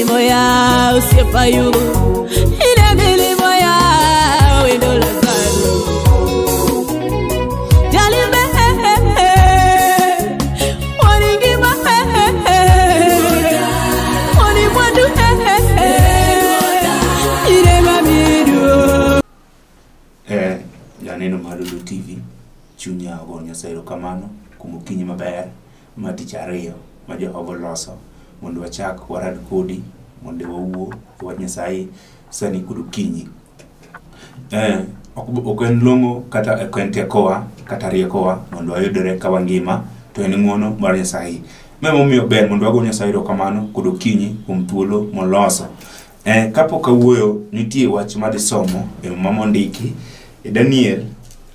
milimo ya osiepa Ayubu, ine milimo ya wendo Lazaro. Jalime waningima wanimwandu ine mamidu. Janeno mar Lulu TV, chunya ogo Nyasaye erokamano kuom okinyi maber ma tich ariyo ma Jehova oloso mondo wachak warad kodi mondo wawuo e wach Nyasaye sani kod okinyi. Ok en long'o kata ok en tekowa kata riekowa mondo wayudre ka wangima, to en ng'uono mar Nyasaye. Ma emomiyo ber mondo wago Nyasaye erokamano kod okinyi kuom thuolo moloso. Kapok awuoyo, nitie wach madhi somo e Muma mondiki e Daniel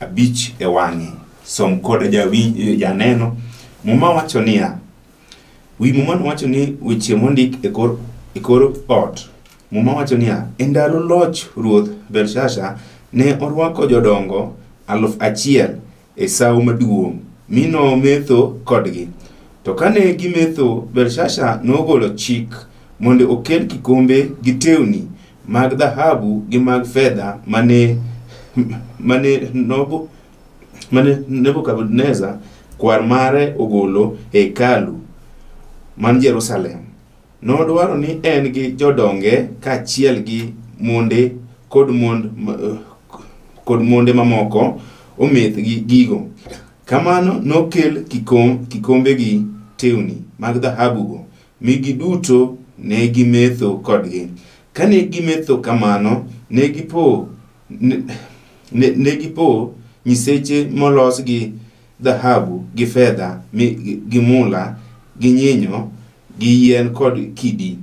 5 e wang'e. Som koda janeno. Muma wacho niya, wi Muma wacho ni weche mondik e kor ot. Muma wacho niya, e ndalo loch ruoth Belshazzar ne orwako jodongo 1000 e sawo maduong', mi nometho kodgi. To kane gimetho, Belshazzar nogolo chik mondo okel kikombe gi tewni mag dhahabu gi mag fedha mane Nebukadneza kwar mare ogolo e hekalu man Jerusalem. Nodwaro ni en gi jodonge kaachiel gi monde kod monde mamoko ometh gi gigo. Kamano nokel kikombe gi tewni mag dhahabugo, mi giduto ne gimetho kodgi. Kane gimetho kamano, ne gipo nyiseche molos gi dhahabu gi fedha gi mula gi nyinyo gi yien kod kidi.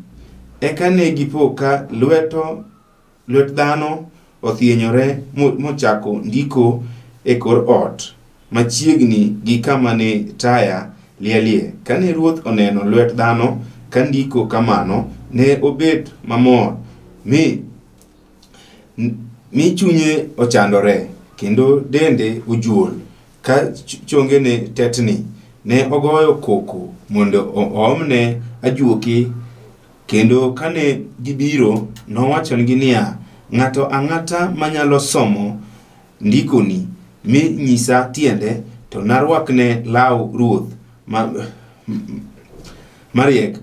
Eka ne gipo ka lwet dhano othienyore mochako ndiko e kor ot machiegni gi kama ne taya lielie. Kane ruoth oneno lwet dhano ka ndiko kamano, ne obet mamor mi chunye ochandore kendo dende ojuol ka chongene tetni. Ne ogoyo koko mondo oomne ajuoke, kendo kane gibiro nowachonegi niya, ng'ato ang'ata manyalo somo ndikoni mi nyisa tiende, to narwakne law ruoth mariek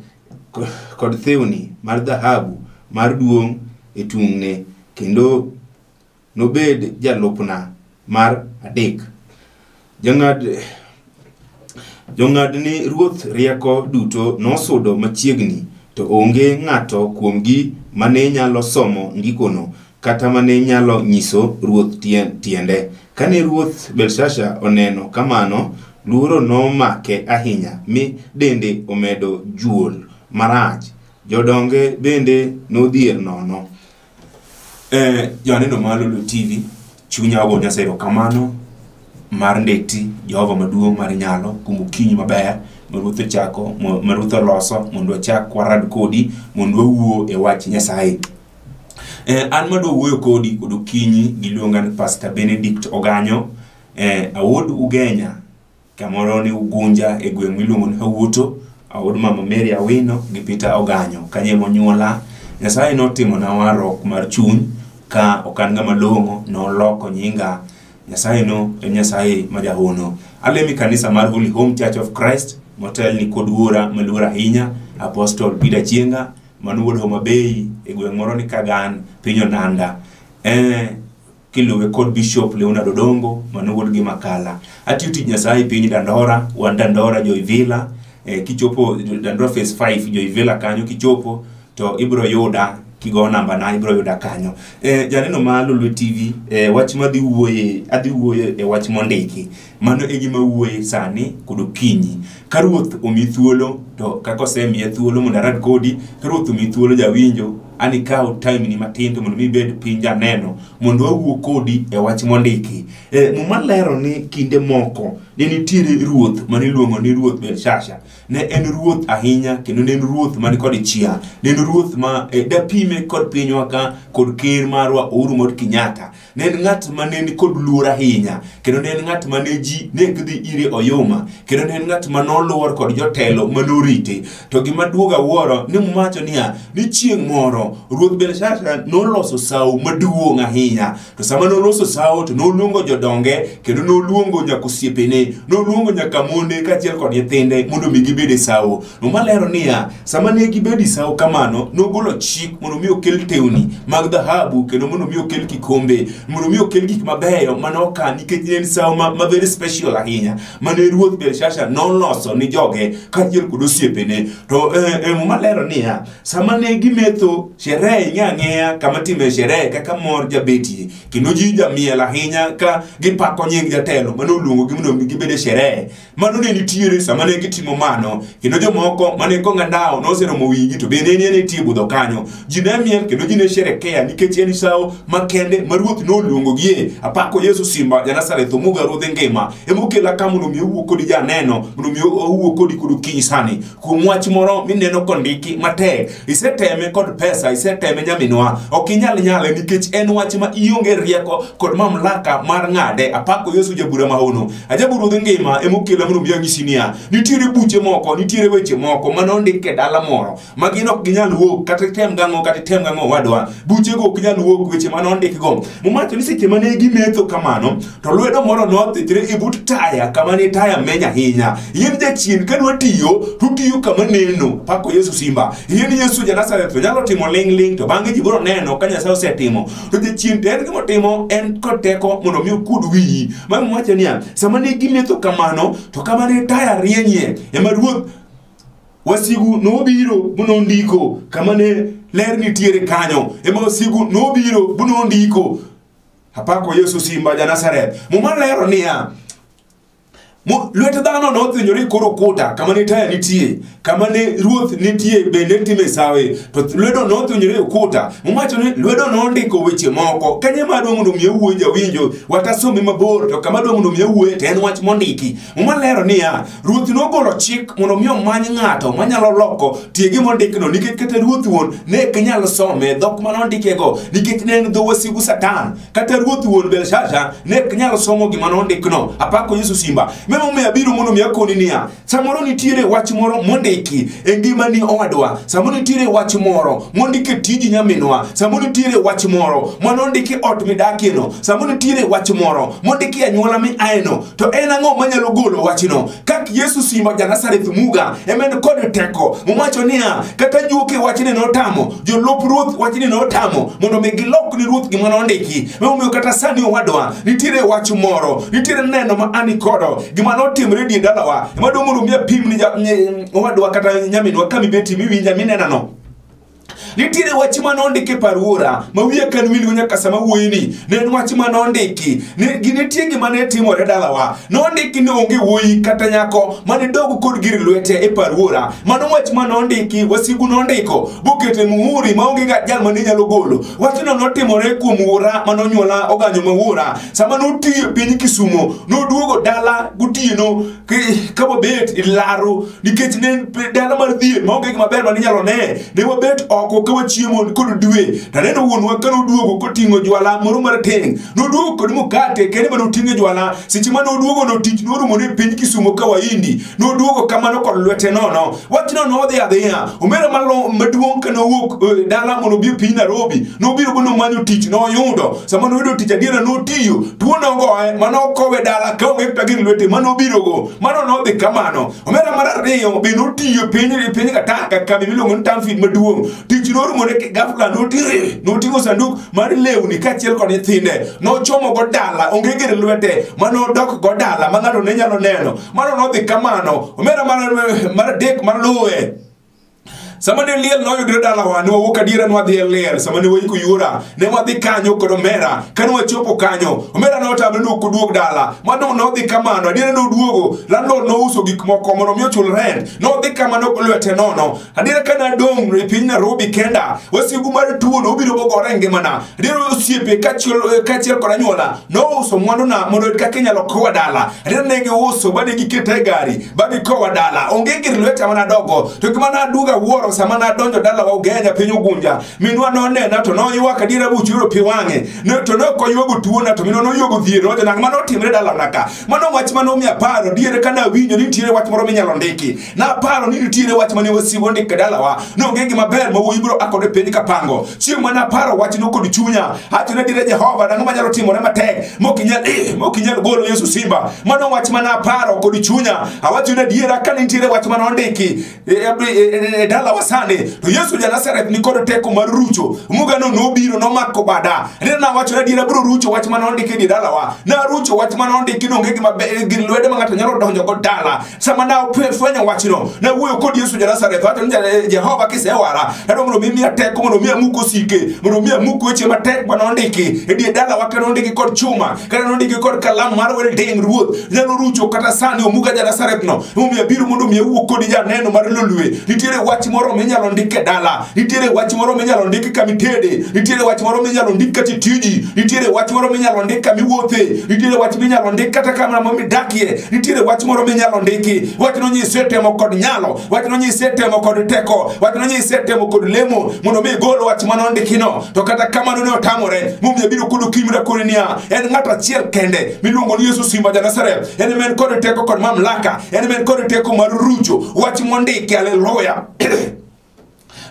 kod thiwni mar dhahabu mar duong' e tung'ne, kendo nobed jalupna mar adek. Jong'ad ni ruoth rieko duto nosudo machiegni, to onge ng'ato kuomgi mane nyalo somo ndikono kata mane nyalo nyiso ruoth tiende. Kane ruoth Belshazzar oneno kamano, luoro nomake ahinya mi dende omedo juol marach. Jodonge bende nodhier nono. Janeno mar Lulu TV, chunya ogo Nyasaye erokamano mar ndeti Jehova maduong' mar nyalo kuom okinyi maber ma ruoth ochako, ma ruoth oloso mondo wachak warad kodi mondo wawuo e wach Nyasaye. An madwa wuoyo kodi kod okinyi giluonga ni Pastor Benedict Oganyo, awuod Ugenya kamoro ni Ugunja e gweng' miluongo ni Hawuoto, awuod Mama Mary Awino gi Peter Oganyo kanye monyuola. Nyasaye notimona warruok mar chuny ka ok an ng'ama long'o, noloko nyinga. Nyasaye no en Nyasaye ma jahono. Alemo e kanisa mar Holy Home Church of Christ motelni kod wuora maluor ahinya Apostle Peter Chienga mano wuod Homa Bay e gweng' moro ni Kagan piny Onanda. Kiluwe kod Bishop Leonard Odongo mano wuod gi Makala. Atiyo tij Nyasaye piny Dandora, wan Dandora Joivila. Kichopo Dandora Phase 5 Joivila kanyo kichopo to ibro yuda kigo namba na ibro yuda kanyo. Janeno mar Lulu TV, wach madhi wuoye, adhi wuoyo e wach mondiki. Mano e gima wuoye sani kod okinyi. Ka ruoth omi thuolo, to kaka osemiya thuolo mondo arad kodi, ka ruoth omi thuolo jawinjo, an ikaw time ni matin to mondo mi ibed piny janeno mondo wawuo kodi e wach mondiki. Muma lero ni kinde moko ne nitiere ruoth mane iluongo ni ruoth Belshazzar. Ne en ruoth ahinya kendo ne en ruoth man kod chia. Ne en ruoth ma dapime kod pinywa ka kod ker marwa Uhuru Kenyatta. Ne en ng'at mane ni kod luor ahinya, kendo ne en ng'at mane ji ne ok dhi ire oyuma, kendo ne en ng'at manoluor kod jotelo manorite. To gima duogo awuoro ni Muma wacho niya, ni chieng' moro ruoth Belshazar noloso sawo maduong' ahinya. To sama noloso sawo to noluongo jodonge, kendo noluongo nyaka osiepene, noluongo nyaka monde kaachiel kod nyithinde mondo mi gibed e sawo. Muma lero niya, sama ne gibedo e sawo kamano, nogolo chik mondo mi okel tewni mag dhahabu, kendo mondo mi okel kikombe, mondo mi okel gik mabeyo mane okan, nikech ne en sawo ma very special ahinya mane ruoth Belshazar noloso ni joge kaachiel kod osiepene. To Muma lero niya, sama ne gimetho, sherehe ing'e ang'eya kama time sherehe kaka mor jabetie, kendo ji jamiel ahinya ka gipako nying jatelo mane oluongogi mondo mi gibed e sherehe. Mano ne nitiere sama ne gitimo mano, kendo jomoko mane kong'a ndawo noseromo wigi to bende ne nitie budho kanyo. Ji ne miel kendo ji ne sherekea nikech en sawo makende ma ruoth noluongogie. Apako Yesu Simba ja Nazareth omuga ruodh ngima emokela ka mondo mi owuo kodi janeno, mondo mi owuo kodi kod okinyi sani kuom wach moro mineno kondiki matek. Iseteme kod pesa, iseteme nyaminwa, ok inyal nyale nikech en wach ma ionge rieko kod mamlaka mar ng'ade. Apako Yesu jabura mahono, ajabu ruodh ngima emokela mondo mi anyisi niya, nitiere buche moko, nitiere weche moko manondik e dala moro ma gin ok ginyal wuok, kata item gang'o, kata item gang'o wadwa, buchego ok nyal wuok, weche manondik go. Muma wacho ni seche mane gimetho kamano, to lwedo moro nothichre e but taya kama ne taya meny ahinya. Yien jachien kadwa tiyo, to tiyo kama neno. Pako Yesu Simba. Yien Yesu ja Nazareth to nyalo timo ling' ling' to bang'e ji biro neno ka Nyasaye osetimo. To jachien to en gimotimo en kod teko mondo mi okuod wiyi. Ma Muma wacho niya, sama ne gimetho kamano, to kama ne taya rienyie ema ruoth wasigu nobiro bonondiko kama ne ler nitiere kanyo, ema wasigu nobiro bonondiko. Apako Yesu Simba ja Nazareth. Muma lero niya, lwet dhano nothinyore e kor ukuta kama ne taya nitie, kama ne ruoth nitie bende time sawe, to lwedo nothinyore e ukuta. Muma wacho ni lwedo nondiko weche moko. Kanye ma adwa mondo mi awuoye jawinjo, watasome mabor, to kama adwa mondo mi awuoye to en wach mondiki. Muma lero niya, ruoth nogolo chik mondo mi omany ng'ato manyalo loko tie gima ondikno, nikech kata ruoth wuon ne ok nyal some dhok manondikego, nikech ne en dho wasigu Satan. Kata ruoth wuon Belshazar ne ok nyal somo gima nondikno. Apako Yesu Simba. Emomiyo abiro mondo mi akoni niya, samoro nitiere wach moro mondiki e ngimani owadwa, samoro nitiere wach moro mondiki e tiji nyaminwa, samoro nitiere wach moro manondiki ot midakieno, samoro nitiere wach moro mondiki e anyuola miaeno. To en ang'o manyalo golo wachno? Kak Yesu Simba ja Nazareth Muga ema en kod teko. Mowacho niya, kata juoke wachni notamo, jolup ruoth wachni notamo mondo mi gilok ni ruoth gima nondiki. Emomiyo kata sani owadwa, nitiere wach moro, nitiere neno ma an kodo, gima notimre die dalawa ema dwa mondo mi apim ni owadwa kata nyaminwa kama ibeti miwinja minenano. Nitiere wach manondiki e par wuora ma wiya kan wilgo nyaka sama wuoyini. Ne en wach manondiki nitie gima ne timore dalawa. Nondiki ni onge wuoyi kata nyako mane dog kod gir lwete e par wuora. Mano wach manondiki, wasigu nondiko bokete muhuri maonge jal mane nyalo golo. Wachno notimore kuom wuora manonyuola oganyo ma wuora. Sama notiyo e piny Kisumo, noduogo dala gotieno ka wabet e laro, nikech ne en dala mar dhier maonge gima ber mane inyalo ne. Ne wabet oko ka wachiemo kod dwe. To aneno wuonwa ka noduogo koting'o jwala moro marateng'. Noduogo kod mkate kende mane oting'o e jwala. Seche mane oduogo no tich norumo ne piny Kisumo ka Wahindi. Noduogo kamano kod lwete nono. Wachno nodhi adhiya. Omera maduong' ka nowuok dala mondo obi e piny Nairobi, nobiro bonomanyo tich noyudo. Sama noyudo tich adiera notiyo. Tuo nogoye manokowe dala kaonge kata gir lwete manobirogo. Mano nodhi kamano. Omera mar ariyo be notiyo e piny Kataka kambi miluongo ni Tamfid maduong'. Tich norumo ne ghafla noting'o sanduk mar lewni kaachiel kod nyithinde. Nochomo go dala, onge gir lwete manodok go dala ma ng'ato ne nyalo neno. Mano nodhi kamano. Omera mar adek maluwe. Sama ne liel noyudre dalawa, ne wawuok adiera ne wadhi e liel. Sama ne waiko yuora, ne wadhi kanyo kod omera. Kane wachopo kanyo, omera notamre ni ok oduog dala. Mano nodhi kamano, adiera noduogo. Landlord nouso gik moko mondo mi ochul rent. Nodhi kamano lwete nono. Adiera kane adong' e piny Nairobi kenda, wasigu mar tuo nobiro bogore e ngimana. Adiera osiepe kaachiel kod anyuola nouso mwanduna mondo oyud kaka inyalo kowa dala. Adiera ne giuso ba ne giketa e gari ba gikowa dala. Onge gir lweta mana adogo. To gima naduogo awuoro Naparo sama nadonjo dalawa Ugenya piny Ugunja, minwa nonena to noywak adiera buchuro pi wang'e. To ne ok oywago tuona to minwa noywago dhier. Nowacho nang'o mano otimre dalana ka. Mano wach manomiyo aparo diere ka nawinjo ni nitiere wach moro minyalo ndiki. Naparo ni nitiere wach mane wasigu ondiko e dalawa. Nonge gima ber ma wuoyi biro a kode piny kapango. Chieng' mane aparo wachno kod chunya, awacho ni adiera Jehova nang'o manyalo timore matek mokinyal golo Yesu Simba. Mano wach mane aparo kod chunya. Awacho ni adiera ka nitiere wach mane ondiki e dalawa sani, to Yesu ja Nazareth ni kod teko mar rucho. Mugano nobiro nomako bada. Adiera nawacho ni adiera biro rucho wach mane ondiki e dalawa. Narucho wach mane ondiki nonge gima ber gi lwedo ma ng'ato nyalo donjo go dala. Sama nafwenyo wachno, nawuoyo kod Yesu ja Nazareth. Awacho ni Jehova kisewara, adwa mondo mi imiya teko mondo mi amuk osike, mondo mi amuk weche matek mane ondiki e dier dalawa, kata nondiki kod chuma, kata nondiki kod kalam mar welding. Ruoth nyalo rucho kata sani omuga ja Nazareth no. Emomiyo abiro mondo mi awuo kodi janeno mar Lolwe. Nitiere wach moro minyalo ndik e dala, nitiere wach moro minyalo ndik kama itede, nitiere wach moro minyalo ndik kata itiji, nitiere wach moro minyalo ndik kama iwuothe, nitiere wach minyalo ndik kata kama midakie, nitiere wach moro minyalo ndiki. Wachno nyise temo kod nyalo, wachno nyise temo kod teko, wachno nyise temo kod lemo mondo mi igol wach mane ondikino. To kata kamano ne otamore. Momiyo abiro kod okinyi mondo niya, en ng'ato achiel kende miluongo ni Yesu Simba ja Nazareth. En ema en kod teko kod mamlaka, en ema en kod teko mar rucho wach mondiki. Haleluya.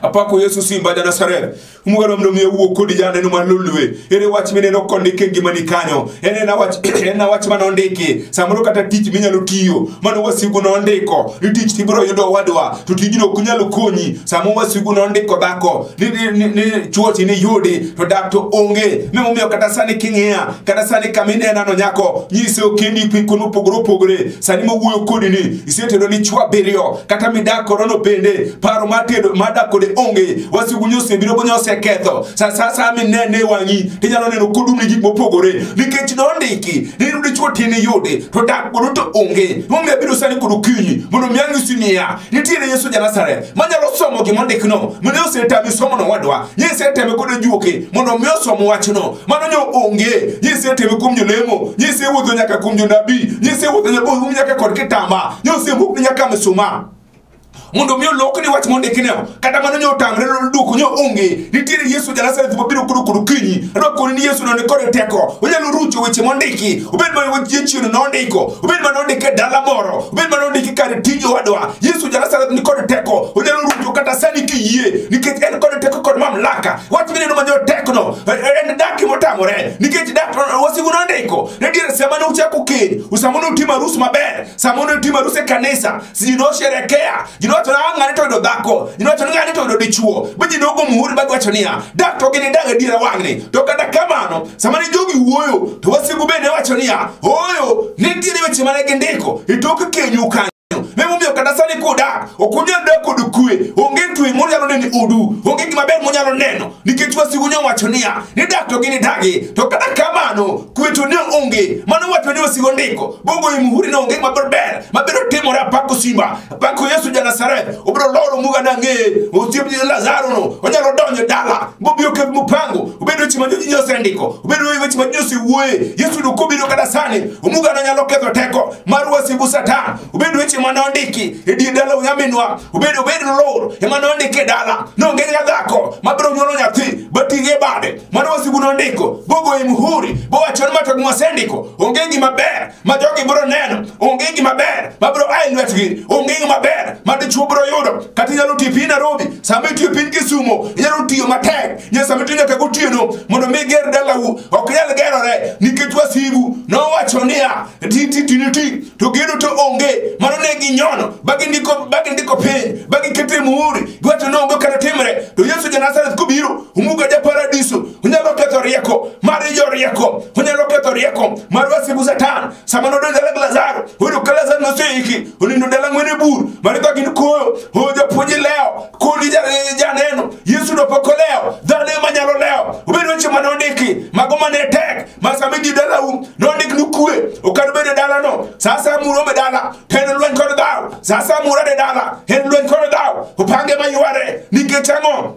Apako Yesu Simba ja Nazareth. Mugano mondo mi awuo kodi janeno mar Lolwe. Ere wach mineno kondiki e ngimani kanyo? En wach mane ondiki. Samoro kata tich minyalo tiyo mano wasigu nondiko ni tich tibiro yudo owadwa, to tijno ok nyal konyi. Samo wasigu nondiko dhako ni chuo ni yudi, to dak to onge. Emomiyo kata sani king'iya, kata sani kama inenano nyako, nyise okendi kuonde mopogore opogore. Sani mowuoyo kodi ni isetedo ni chuo abiriyo, kata midak kodono bende paro mar tedo mar dak kode onge. Wasigu nyosebiro bo nyoseketho. Sa minene wang'i tinyalo neno kodumni gik mopogore nikech nondiki ni dichuo tin yudi to dak godo to onge. Emomiyo abiro sani kod okinyi mondo mi anyisi niya, nitiere Yesu ja Nazareth manyalo somo gima ondikno, mane osetami somo no wadwa. Nyiseteme kod juoke mondo mi osom wachno mano nyo onge. Nyiseteme kuom jolemo, nyisewuotho nyaka kuom jonabii, nyisewuotho nyaka kod kitamba, nyosemukni nyaka msuma mondo mi olokni wach mondikno. Kata mano nyo otamre duoko nyo onge. Nitiere Yesu ja Nazareth mabiro kod okinyi. Adwa koni ni Yesu no ni kod teko, onyalo rucho weche mondiki, obed mana weche jachien nondiko, obed mana ondike dala moro, obed mana ondiki kar tij owadwa. Yesu ja Nazareth ni kod teko, onyalo rucho kata sani kiyie, nikech en kod teko kod mamlaka. Wach mineno manyo tekno en dak motamore, nikech dak wasigu nondiko. Nitiere sama ne uchako keny, sama ne utimo arus maber, sama ne utimo arus e kanisa, ji nosherekea, ji nowacho ni ng'ani to oyudo dhako, ji nowacho ni ng'ani to oyudo dichuo, ba ji nogo muhuri ba giwacho niya, dak to gini dag adiera wang'ni. To kata kamano, sama ne jogi wuoyo, to wasigu bende wacho niya, ooyo, nitiere weche mane gindiko e tok kenyu kanyo. Emomiyo kata sani kudak, ok unyal dak kod kwe, onge kwe munyalo neno e odu, onge gima ber munyalo neno, nikech wasigu nyowacho niya, ni dak to gini dagi. To kata kamano, kwe to ne onge. Mano wacho ni wasigu ondiko, bogo e muhuri ne onge gima ber mabiro timore. Apako Simba, apako Yesu ja Nazareth, obiro loro muga nang'eye, osiep Lazaro no, onyalo donjo e dala, bobiro ketho mupango, obedo weche ma ji osendiko, obedo weche ma ji osewuoye. Yesu no kobiro kata sani, omuga no nyalo ketho teko mar wasigu Satan, obedo weche mane ondiki e dier dala nyaminwa, obedo lor ema nondiki e dala, nonge dhako mabiro nyuolo nyathi bating'e e bade. Mano wasigu nondiko, bogo e muhuri, bowacho ni ma to gima osendiko, onge gima ber ma jogi biro neno, onge gima ber mabiro a e lwetgi, onge gima ber ma dichuo biro yudo. Kata inyalo tiyo piny Nairobi, sama itiyo piny Kisumo, inyalo tiyo matek, nyaka sama itiyo nyaka gotieno mondo mi iger dalau, ok nyal gerore nikech wasigu nowacho niya, ti to gedo to onge. Mano ne ginyono, bagindiko piny, bagiketo e muhuri, giwacho ni onge kata timre. To Yesu ja Nazareth kobiro, omuga ja paradiso, onyalo ketho rieko mar jorieko, onyalo ketho rieko mar wasigu Satan. Sama nodonjo dala gi Lazaro, oyudo ka Lazaro noseiki, onindo dala ng'wene bur, Maritha gin koyo, japuonj lewo, kodi janeno, Yesu no pok olewo, dhano ema nyalo lewo. Obedo weche mane ondiki, mago mane tek, ma sama idhi dalau, nondik ni kwe, ok adobed e dalano. Sa asaya muromo e dala, to en lweny kod dhaw. Sa asaya murado e dala, en lweny kod dhaw. Opange mayware, nikech ang'o?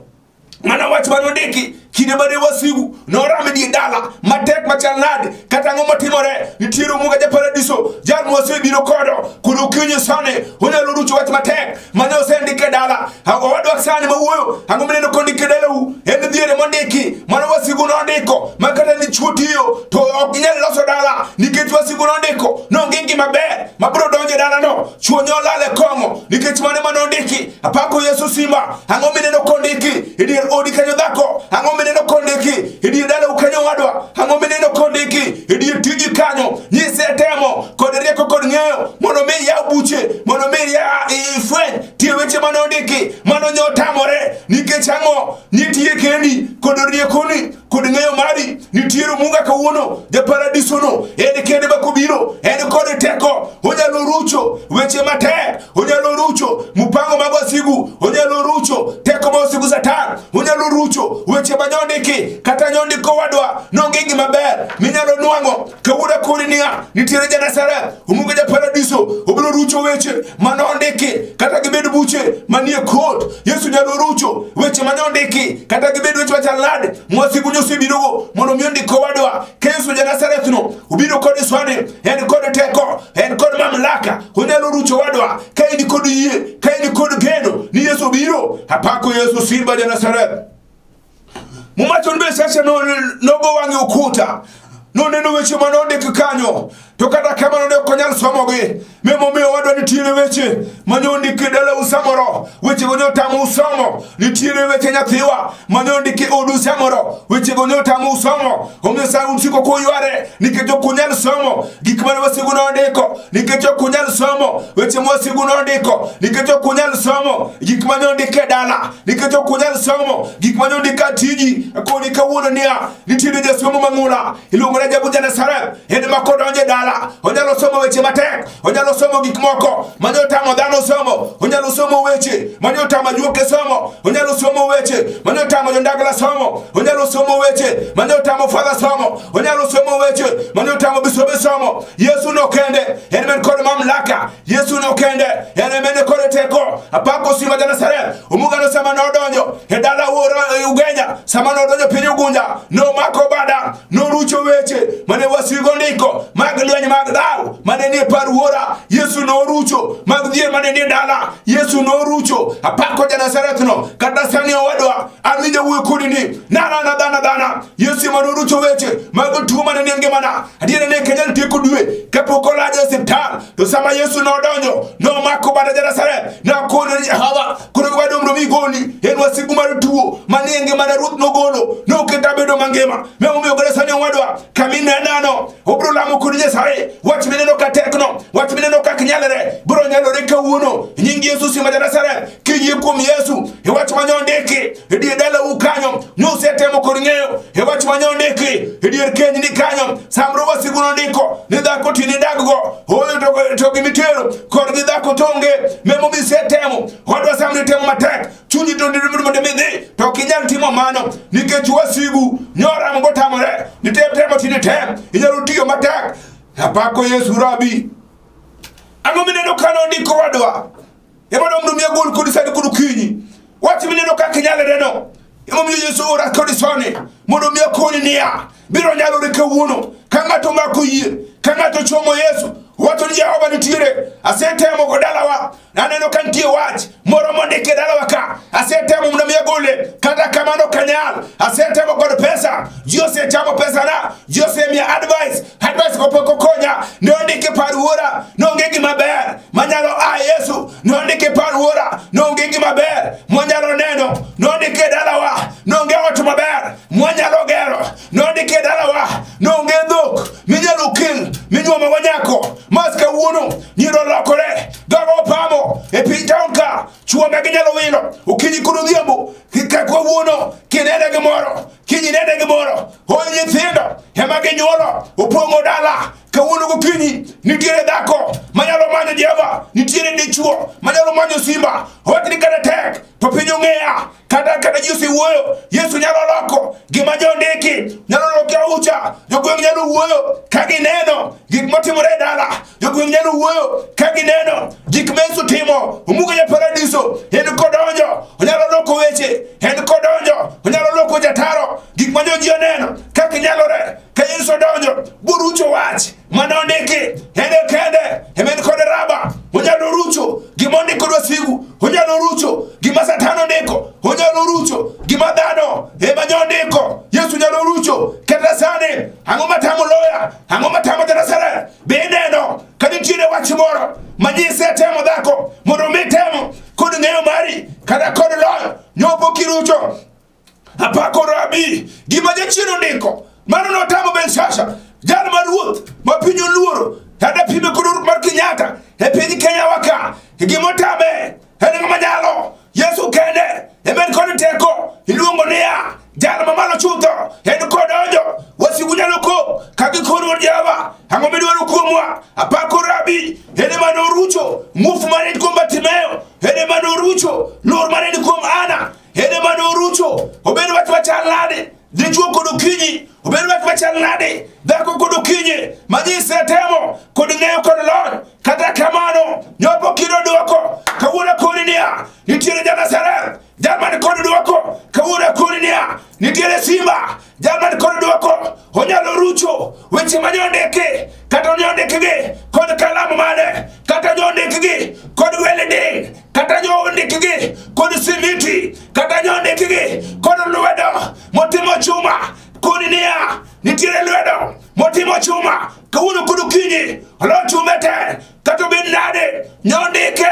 Mana wach mane ondiki. Kinde mane wasigu norame die dala matek machal nade, kata ang'o matimore, nitiere Omuga ja Paradiso, jal mwasebiro kodo kod okinyi sani onyalo rucho wach matek mane osendik e dala. Owadwa sani mawuoyo, ang'o mineno kondik e dalau? En dhiere mondiki mane wasigu nondiko, ma kata dichuo tiyo to ok ginyal loso dala nikech wasigu nondiko nonge ngima maber mabiro donjo e dalano. Chuo nyolal e kong'o nikech mane manondiki. Apako Yesu Simba. Ang'o mineno kondiki e dier odi kanyo dhako? Ang'o mineno kondiki e dier dalau kanyo wadwa? Ang'o mineno kondiki e dier tiji kanyo? Nyise temo kod rieko kod ng'eyo mondo mi yaw buche, mondo mi ifweny tie weche manondiki mano nyotamore. Nikech ang'o? Nitie kendi kod riekoni kod ng'eyo mari. Nitiere Omuga kawuono ja Paradiso no, en kende makobiro, en kod teko, onyalo rucho weche matek, onyalo rucho mupango mag wasigu, onyalo rucho teko mar wasigu Satan, onyalo rucho weche manyondiki. Kata nyondiko wadwa nonge gima ber minyalo nwang'o. Kawuono akoni niya, nitiere ja Nazareth, Omuga ja Paradiso, obiro rucho weche manondiki, kata gibed buche manie kot. Yesu nyalo rucho weche manondiki, kata gibed weche machal nade mwasigu nyosebirogo mondo mi ondiko wadwa. Ka Yesu ja Nazareth no obiro kod sani, en kod teko, en kod mamlaka, onyalo rucho wadwa. Ka in kod yie, ka in kod geno ni Yesu biro. Apako Yesu Simba ja Nazareth. Mumacho ni sasa nogo wang'e ukuta, noneno weche manondik kanyo, to kata kamano ne ok onyal somogi. Memomiyo wadwa nitiere weche mane ondik e dalau samoro, wechego ne otamou somo. Nitiere weche nyathiwa mane ondik e odu samoro, wechego ne otamou somo. Omiyo sa usiko kuyware nikech ok unyal somo gik mane wasigu nondiko, nikech ok unyal somo weche mwasigu nondiko, nikech ok unyal somo gik mane ondik e dala, nikech ok unyal somo gik mane ondik e tiji. Akoni kawuono niya, nitiere jasomo mang'ula iluongo ni Rajabu ja Nazareth, en ma kodonjo e dala onyalo somo weche matek, onyalo somo gik moko mane otamo dhano somo, onyalo somo weche mane otamo ajuoke somo, onyalo somo weche mane otamo jondagla somo, onyalo somo weche mane otamo fadha somo, onyalo somo weche mane otamo bisobe somo. Yesu no kende en men kod mamlaka, Yesu no kende en men kod teko. Apako Simba ja Nazareth. Omuga no sama nodonjo e dala wuoro Ugenya, sama nodonjo piny Ugunja, nomako bada, norucho weche mane wasigu ndiko mag lweny mag dhaw mane nie par wuora. Yesu norucho mag dhier mane nie dala, Yesu norucho. Apako ja Nazareth no kata sani owadwa awinjo wuoyo kodi ni nana na dhana dhana. Yesu ema norucho weche mag tuo mane nie ngimana. Adiera ne ok anyal tieko dwe kapok olaja e osiptal, to sama Yesu nodonjo nomako bada ja Nazareth, nakone ni Jehova koro gima mondo mi goli en wasigu mar tuo manie ngimana. Ruoth nogolo noketa bedo mangima. Memomiyo kata sani owadwa kaminenano obiro lamo kod Nyasaye. Wach mineno ka tekno, wach mineno kak nyalore, biro nyalore kawuono. Nying Yesu Simba ja Nazareth. Kiyie kuom Yesu e wach mane ondiki e dier dalau kanyo, nusetemo kod ng'eyo e wach mane ondiki e dier kenyni kanyo. Samoro wasigu nondiko ni dhako tini dag-go, ooyo to gimitero korgi dhako tonge. Memomiyo isetemo wadwa, samni temo matek chunyi to mondo midhi, to ok inyal timo mano nikech wasigu nyoramo gotamore ni tem temo tini tem, inyalo tiyo matek. Apako Yesu Rabi. Ang'o mineno ka nondiko wadwa? Ema mondo mi agol kodi sani kod okinyi. Wach mineno kaka inyalore no, emomiyo Yesu ora kodi sani mondo mi akoni niya, biro nyalore kawuono. Ka ng'ato omako yie, ka ng'ato chomo Yesu, wacho ni Jehova nitiere. Asetemo go dalawa, aneno ka nitie wach moro mondiki e dalawa ka, asetemo mondo mi agole, kata kamano ok anyal. Asetemo kod pesa, ji osechamo pesana, ji osemiya advice, advice go pok okonya. Ne ondiki par wuora, nonge gima ber manyalo a Yesu. Ne ondiki par wuora, nonge gima ber mwanyalo neno. Nondiki e dalawa, nonge ot maber mwanyalo gero. Nondiki e dalawa, nonge dhok minyalo kel minyuomo go nyako. Mas kawuono nyiro lokore, dhogo opamo e piny town ka, chuo ma ginyalo wilo okinyi kod odhiambo. Ka kawuono kinene gimoro, kiny inene gimoro, hoyo nyithindo ema ginyuolo opong'o dala. Kawuono gokinyi nitiere dhako manyalo manyo Jehova, nitiere dichuo manyalo manyo Simba. Wach ni kata tek to piny ong'eya, kata ji osewuoyo, Yesu nyalo loko gima jondiki, nyalo loko aucha. Jogweng' nyalo wuoyo ka gineno gik matimore e dala, jogweng' nyalo wuoyo ka gineno gik ma Yesu timo. Omuga ja Paradiso en kodonjo onyalo loko weche, en kodonjo onyalo loko jataro. kaka nyalore ka Yesu donjo burucho wach manondiki ene kende emen kod raba onyalo rucho gima ondiko kod wasigu onyalo rucho gima Satan ondiko onyalo rucho gima dhano ema nyondiko Yesu nyalo rucho kata sani ang'o matamo loya ang'o matamo Nazareth be ineno ka nitiere wach moro manyise temo dhako mondo mi temo kod ng'eyo mari kata kod loyo nyopo kirucho apako rabi gima jachien ondiko mano notamo Belshazar jal mar ruoth ma piny oluoro kata pime kod ruoth mar Kenyatta e piny Kenya waka gimotame en ng'ama nyalo Yesu kende emen kod teko iluongo niya jal mamalo chutho en kodonjo wasigu nyalo kok ka gikoro Jehova ang'o midwaro kuomwa apako rabi en ema norucho muofu mane ni kuom Bartimeo en ema norucho lor mane ni kuom Ana en ema norucho obed wach machal nade dichuo kod okinyi obed wach machal nade dhako kod okinyi manyise temo kod ng'eyo kod lony kata kamano nyopo kido dwoko kawuono akoni niya nitiere ja-Nazareth jal man kod dwoko kawuono akoni niya nitiere simba jal man kod dwoko onyalo rucho weche manyondiki kata onyondikgi kod kalam mane kata nyondikgi kod welding kata nyondikgi kod simiti kata nyondikgi kod lwedo motimo chuma koni niya nitiere lwedo motimo chuma kawuono kod okinyi olo chume te kata obed nade nyondike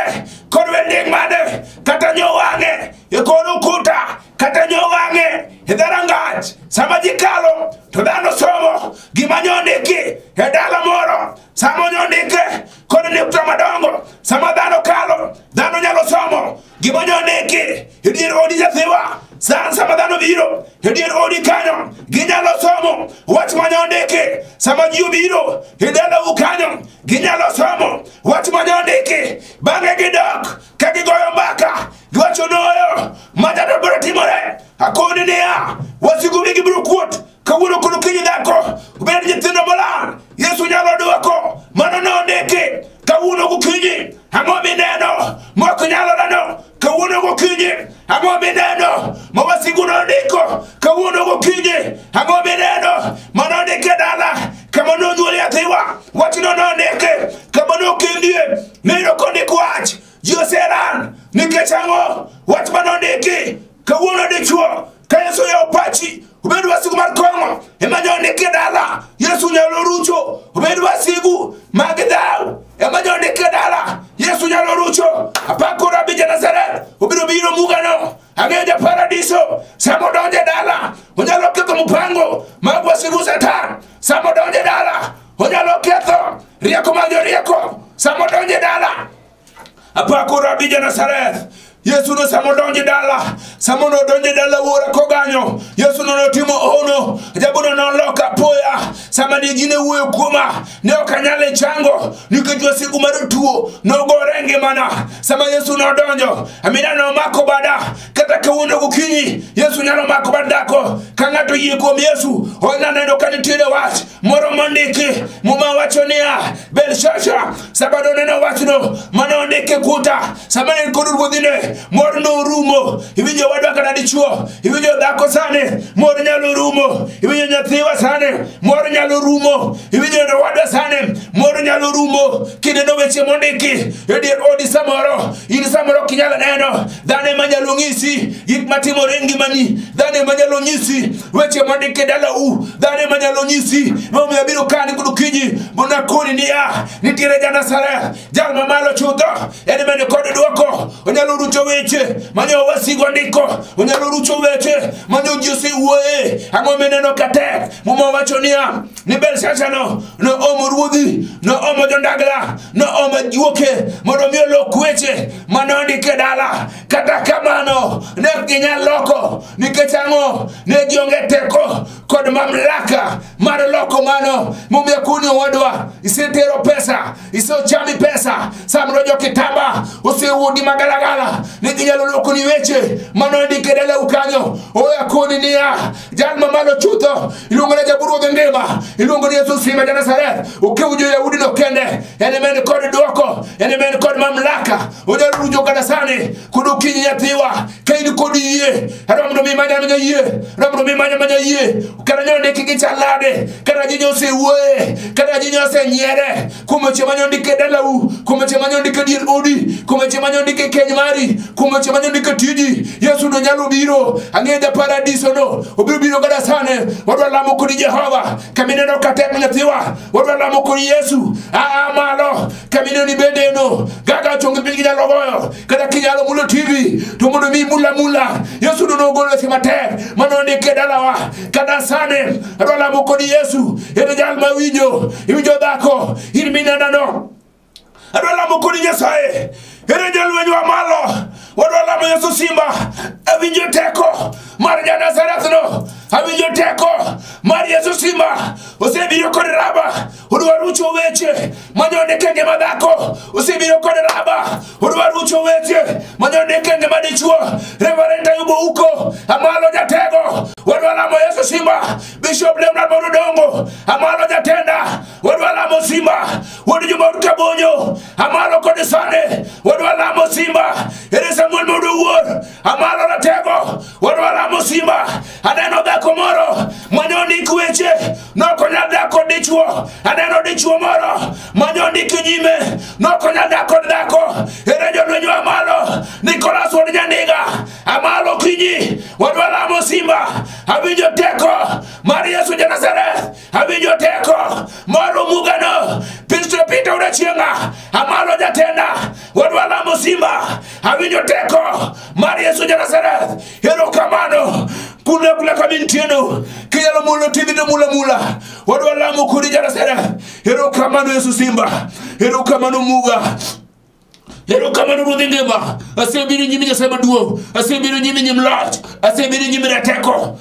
kod welding mane kata nyowang'e e kor ukuta kata nyowang'e e dharangach sama ji kalo to dhano somo gima nyondiki e dala moro sama nyondike kod nukta madongo sama dhano kalo dhano nyalo somo gima nyondiki e dier odi nyathiwa sama dhano biro e dier odi kanyo ginyalo somo wach manyondiki sama ji obiro e dalau kanyo ginyalo somo wach manyondiki bang'e gidok ka gigoyo mbaka giwacho noyo majato biro timore akoni niya wasigu wigi biro kuot kawuono kod okinyi dhako obed nyithindo molal Yesu nyalo dwoko mano nondiki kawuono gokinyi ang'o mineno mok nyalo neno kawuono gokinyi ang'o mineno ma wasigu nondiko kawuono gokinyi ang'o mineno manondiki e dala kama nonyuol nyathiwa wachno nondiki kama nokendie neno kondik wach ji oseran nikech ang'o wach manondiki kawuono dichuo ka Yesu oyawo pachi obed wasigu mar kong'o ema nyondiki e dala Yesu nyalo rucho obed wasigu mag dhaw ema nyondiki e dala Yesu nyalo rucho apako rabi ja-Nazareth obiro biro mugano ang'eyo ja-paradiso sama odonjo e dala onyalo ketho mpango mag wasigu Satan sama odonjo e dala onyalo ketho rieko mag jorieko sama odonjo e dala apako rabi ja-Nazareth Yesu no sama odonjo e dala sama nodonjo e dala wuora koganyo Yesu no notimo hono ajabuno noloka apoya sama ne ji ne wuoyo kuoma ne ok anyal chango nikech wasigu mar tuo nogore e ngimana sama Yesu nodonjo amina nomako bada kata kawuono gokinyi Yesu nyalo mako bad dhako ka ng'ato oyie kuom Yesu onyalo neno ka nitiere wach moro mondiki Muma wacho niya Belshazar sama noneno wachno manondiki e kuta sama ne en kod ruodhine mor norumo iwinjo wadwa kata dichuo iwinjo dhako sani mor nyalo rumo iwinjo nyathiwa sani mor nyalo rumo iwinjo wadwa sani mor nyalo rumo kineno weche mondiki e dier odi samoro in samoro ok inyal neno dhano ema nyalo nyisi gik matimore e ngimani dhano ema nyalo nyisi weche mondiki e dalau dhano ema nyalo nyisi momiyo abiro kani kod okinyi mondo akoni niya nitiere ja-Nazareth jal mamalo chutho en ema ni kod dwoko onyalo rucho weche manyo wasigu ondiko onyalo rucho weche manyo ji osewuoye ang'o mineno ka tek Muma wacho niya ni Belshazar no noomo ruodhi noomo jondagla noomo juoke mondo mi olok weche manondiki e dala kata kamano ne ok ginyal loko nikech ang'o ne gionge teko kod mamlaka mar loko mano momiyo akoni owadwa isetero pesa isechami pesa samoro jo kitamba osewuondi magalagala ne ginyalo lokoni weche manondiki e dalau kanyo. kanyo oya koni niya jal mamalo chutho iluongo ni jaburuodh ngima iluongo ni Yesu Simba ja Nazareth okew jo-Yahudi no kende en ema en kod dwoko en ema en kod mamlaka onyalo rucho kata sani kod okinyi nyathiwa ka in kod yie adwa mondo mi imany amanya yie adwa mondo mi imany amanya yie kata nyondiki gi chal nade kata ji nyosewuoye kata ji nyosenyiere kuom weche manyondiki e dalau kuom weche manyondiki e dier odi kuom weche manyondiki e keny mari kuom weche manyondiki e tiji Yesu no nyalo biro ang'eyo ja paradiso no obiro biro kata sani wadwa lamo kodi Jehova kamineno ka tek nyathiwa wadwa lamo kodi Yesu aa malo kamineno ni bendeno gaga chonge piny ginyalo goyo kata kinyalo mulo TV to mondo mi mula mula Yesu no nogolo weche matek manondiki e dalawa kata sani adwa lamo kodi Yesu en jal mawinjo iwinjo dhako in minenano adwa lamo kodi Nyasaye ere jalweny wa malo wadwa lamo Yesu Simba awinjo teko mar ja Nazareth no awinjo teko mar Yesu Simba osebiro kod raba odwa rucho weche manyondike ngima dhako osebiro kod raba odwa rucho weche manyondike ngima dichuo Reverend Ayubo Uko amalo jatego wadwa lamo Yesu Simba Bishop Leonard Morudongo amalo jatenda wadwa lamo Simba wuod Juma Kabonyo amalo kod sane wadwa lamo Simba ere Samuel Moduwuor amalo ratego wadwa lamo Simba aneno dhako moro manyondik weche nokonyal dak kod dichuo aneno dichuo moro manyondik nyime nokonyal dak kod dhako ere jolweny wa malo Nicholas wuod Nyandiga amalo kinyi wadwa lamo Simba awinjo teko mar Yesu ja Nazareth awinjo teko mar omugano Pastor Peter Udachienga amalo jatenda wadwa lamo Simba awinjo teko mar Yesu ja Nazareth erokamano kule kule kamintieno kinyalo mulo TV to mula mula wadwa lamo kodi ja Nazareth erokamano Yesu Simba erokamano Muga erokamano ruodh ngima asebiro nyimi Nyasaye maduong' asebiro nyimi nyim loch asebiro nyimi rateko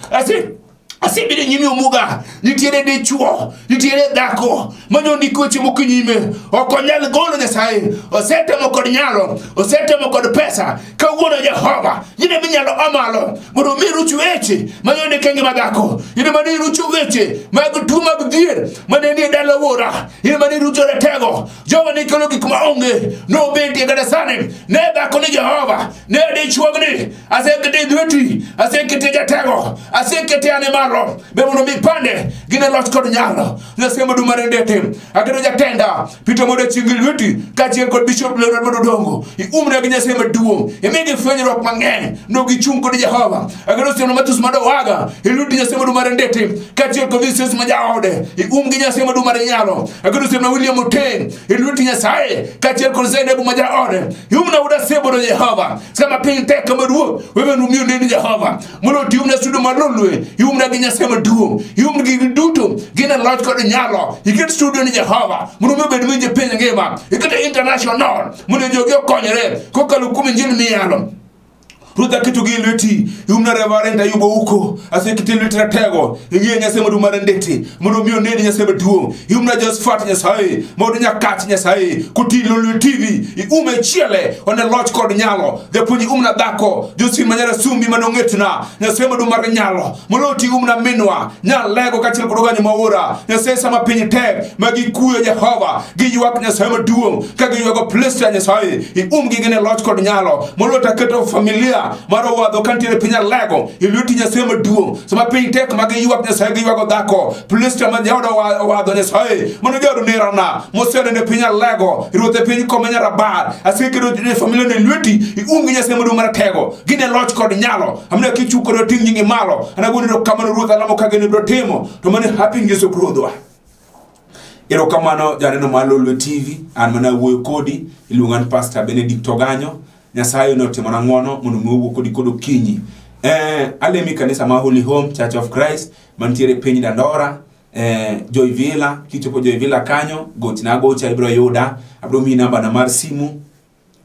asebiro nyimi omuga nitiere dichuo nitiere dhako manyondiko weche moko nyime ok onyal golo Nyasaye osetemo kod nyalo osetemo kod pesa kawuono Jehova in ema inyalo amalo mondo mi ruch weche manyondiko e ngima dhako in ema nirucho weche mag tuo mag dhier mane nie dala wuora in ema nirucho ratego Jehova nikelo gik maonge nobetie kata sani ne dhako ni Jehova ne dichuogni asekete e lweti asekete jatego asekete ane malo be mondo mi pande gine loch kod nyalo Nyasaye maduong' mar ndete aketo jatenda Peter mondo chieng' lweti kaachiel kod Bishop Leonard Mododongo iumne gi Nyasaye maduong' imigi fwenyruok mang'eny no gichung' kod Jehova aketo osiepna Mathus Madowaga e lweti Nyasaye maduong' mar ndete kaachiel kod Vincent ma jaode ium gi Nyasaye maduong' mar nyalo aketo osiepna William Oteng e lweti Nyasaye kaachiel kod Zainabu ma jaode iumna wuod Asebo Jehova sama piny tek kama ruoth wewe numiyo neni Jehova mondo otiumna sudo malolwe iumna gi Nyasaye maduong' ium gi duto gin e loch kod nyalo iket studio ni Jehova mondo mi obed winje piny ngima ikete international mondo jogi okonyre kokalo kuom injili miyalo Ruoth aketo gi e lweti iumna Reverend Ayubo Uko asekete e lweti ratego ing'eyo Nyasaye maduong' mar ndete mondo mi oneni Nyasaye maduong' iumna Josephat Nyasaye mondo Nyakach Nyasaye koti Lolwe TV iume chiele one loch kod nyalo japuonj iumna dhako Josephine Manyara Sumbi manong'etna Nyasaye maduong' mar nyalo mondo oti iumna minwa nyalego kaachiel kod oganyo mawuora Nyasaye sama piny tek ma gikuyo Jehova giywak Nyasaye maduong' ka giywago Plestra Nyasaye iumgi gine loch kod nyalo mondo taketo familia mar owadho kantiere piny alego e lweti Nyasaye maduong' sama piny tek ma giywak Nyasaye giywago dhako Plestra ma jaoda owadho Nyasaye mondo jaod nerana moseneno e piny alego ruoth e piny komenya rabar aseketo ne familia ne lweti iumgi Nyasaye maduong' maratego gin e loch kod nyalo amna kichuk kod ting' nyingi malo anagoni erokamano ruoth alamo ka geno ibiro timo to mano happy Yesu ruodhwa. Erokamano janeno mar Lolwe TV an mana wuoyo kodi iluonga ni Pastor Benedict Oganyo Nyasaye notimona ng'wono mondo mi owuo kodi kod okinyi. Alemi kanisa ma Holy Home Church of Christ mantiere piny Dandora Joy Villa kichopo Joy Villa kanyo gochna agocha ibiro yuda abiro miyi namba na mar simu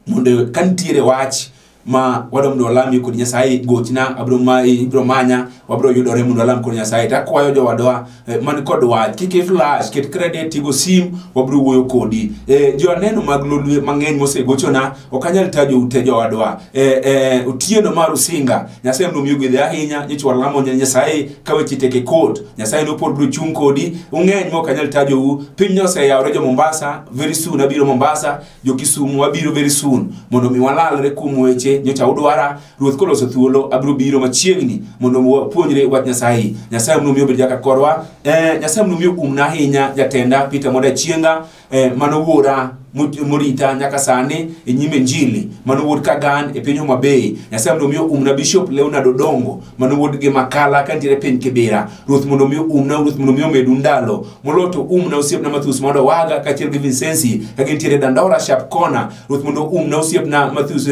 mondo ka nitiere wach Ma wadwa mondo walami kod Nyasaye, gochna, abiro ma ibiro manya, wabiro yudore mondo walam kod Nyasaye. Takwayo jowadwa man kod wach, kik i flash, ket credit, tigo sim, wabiro wuoyo kodi. Joneno mag Lolwe mang'eny mosegochona, ok anyal tajo ute jowadwa. Otieno mar Usinga, Nyasaye mondo omiyi gwedhe ahinya, nyocha walamo Nyasaye ka weche tek e court, Nyasaye nopod biro chung' kodi, ung'eny ma ok anyal tajou. Piny noseyawore jo Mombasa, very soon abiro Mombasa, jo Kisumu wabiro very soon, mondo mi walalre kuom weche nyocha udwara. Ruoth koloso thuolo, abiro biro machiegni mondo wapuonjre wach Nyasaye. Nyasaye mondo omi obed jaka korwa. Nyasaye mondo omi oumna ahinya jatenda Peter Moda Chienga, mano wuora morita nyaka sani e nyim Injili, mano wuod Kagan e piny Homa Bay. Nyasaye mondo omi oumna Bishop Leonard Odongo, mano wuod gi Makala kantiere piny Kibera. Ruoth mondo omi oumna, Ruoth mondo omi omedu ndalo. Moloyo to umna osiepna Matthews Mondo Waga kaachiel gi Vincenzi ka gintiere Dandora Sharp Corner. Ruoth mondo oumna osiepna Matthews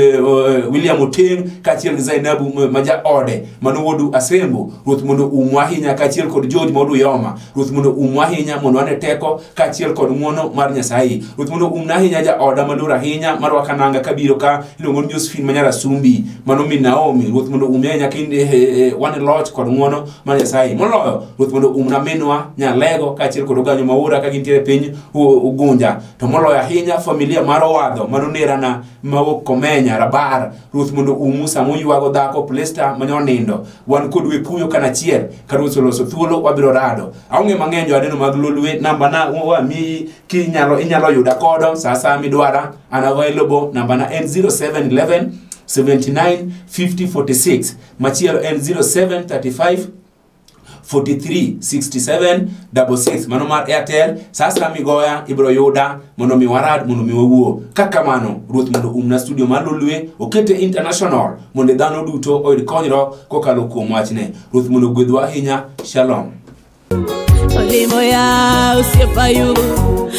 William Oteng kaachiel gi Zainabu ma jaode, mano wuod Asembo. Ruoth mondo oumwa ahinya kaachiel kod George ma Uyoma. Ruoth mondo oumwa ahinya mondo wane teko kaachiel kod ng'uono mar Nyasaye. Ruoth mondo oumna ahinya jaoda maluor ahinya marwaka nanga kabiro ka iluongo ni Josephine Manyarasumbi, mano min Naomi. Ruoth mondo oumi ahinya kinde wan loch kod ng'uono mar Nyasaye. Moloyo Ruoth mondo oumna minwa Nyalego kaachiel kod Oganyo Maura ka gintiere piny Ugunja. To moloyo ahinya familia mar Owadho mano nerana mawuok Komenya Rabar. Ruoth mondo oumu sama uywago dhako Plesta manyonindo. Wan kod we kuyo kanachiel ka Ruoth oloso thuolo wabiro rado. Aonge mang'eny jo aneno mag Lolwe, namba na wamiyi kinyalo inyalo yuda kodo sa asaya midwara. An available, namba na en 0711 79 50 46, machielo en 0735 43 67 66, mano mar Airtel. Sasa migoya ibiro yuda mondo mi warad, mondo mi wawuo. Kakamano Ruoth mondo umna studio mar Lolwe okete international mondo dhano duto oyud konyruok kokalo kuom wachne. Ruoth mondo ogwedhwa ahinya. Shalom. Olimo ya osiepa yugo.